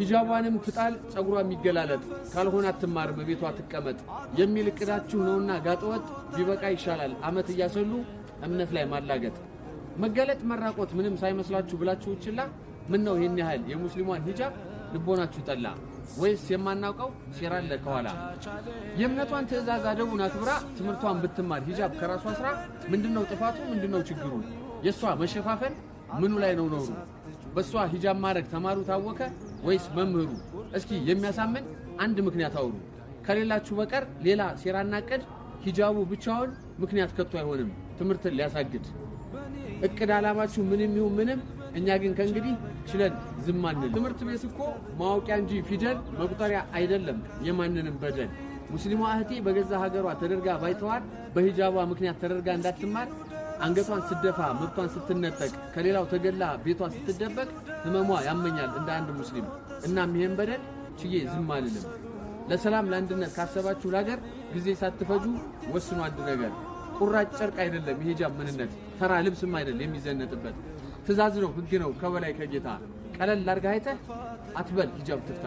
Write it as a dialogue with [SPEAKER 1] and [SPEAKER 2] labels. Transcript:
[SPEAKER 1] ሂጃቧንም ትጣል፣ ጸጉሯ የሚገላለጥ፣ ካልሆነ አትማርም፣ ቤቷ ትቀመጥ የሚል እቅዳችሁ ነውና ጋጠወጥ፣ ቢበቃ ይሻላል አመት እያሰሉ እምነት ላይ ማላገጥ። መገለጥ መራቆት ምንም ሳይመስላችሁ ብላችሁ ችላ፣ ምን ነው ይህን ያህል የሙስሊሟን ሂጃብ ልቦናችሁ ጠላ? ወይስ የማናውቀው ሴራ አለ ከኋላ? የእምነቷን ትእዛዝ አደቡን አክብራ ትምህርቷን ብትማር ሂጃብ ከራሷ ስራ፣ ምንድነው ጥፋቱ? ምንድነው ችግሩ? የእሷ መሸፋፈን ምኑ ላይ ነው ነውሩ? በእሷ ሂጃብ ማድረግ ተማሩ ታወከ ወይስ መምህሩ? እስኪ የሚያሳምን አንድ ምክንያት አውሩ። ከሌላችሁ በቀር ሌላ ሴራና እቅድ፣ ሂጃቡ ብቻውን ምክንያት ከቶ አይሆንም ትምህርትን ሊያሳግድ። እቅድ ዓላማችሁ ምንም ይሁን ምንም፣ እኛ ግን ከእንግዲህ ችለን ዝም አንል። ትምህርት ቤት እኮ ማወቂያ እንጂ ፊደል መቁጠሪያ አይደለም የማንንም በደል። ሙስሊሟ እህቴ በገዛ ሀገሯ ተደርጋ ባይተዋር፣ በሂጃቧ ምክንያት ተደርጋ እንዳትማር፣ አንገቷን ስትደፋ፣ መብቷን ስትነጠቅ፣ ከሌላው ተገላ ቤቷ ስትደበቅ ህመሟ ያመኛል እንደ አንድ ሙስሊም። እናም ይሄን በደል ችዬ ዝም አልልም። ለሰላም ለአንድነት ካሰባችሁ ለሀገር፣ ጊዜ ሳትፈጁ ወስኑ አንድ ነገር። ቁራጭ ጨርቅ አይደለም የሂጃብ ምንነት፣ ተራ ልብስም አይደለም የሚዘነጥበት። ትእዛዝ ነው፣ ህግ ነው ከበላይ ከጌታ። ቀለል አድርገህ አይተህ አትበል ሂጃብ ትፍታ።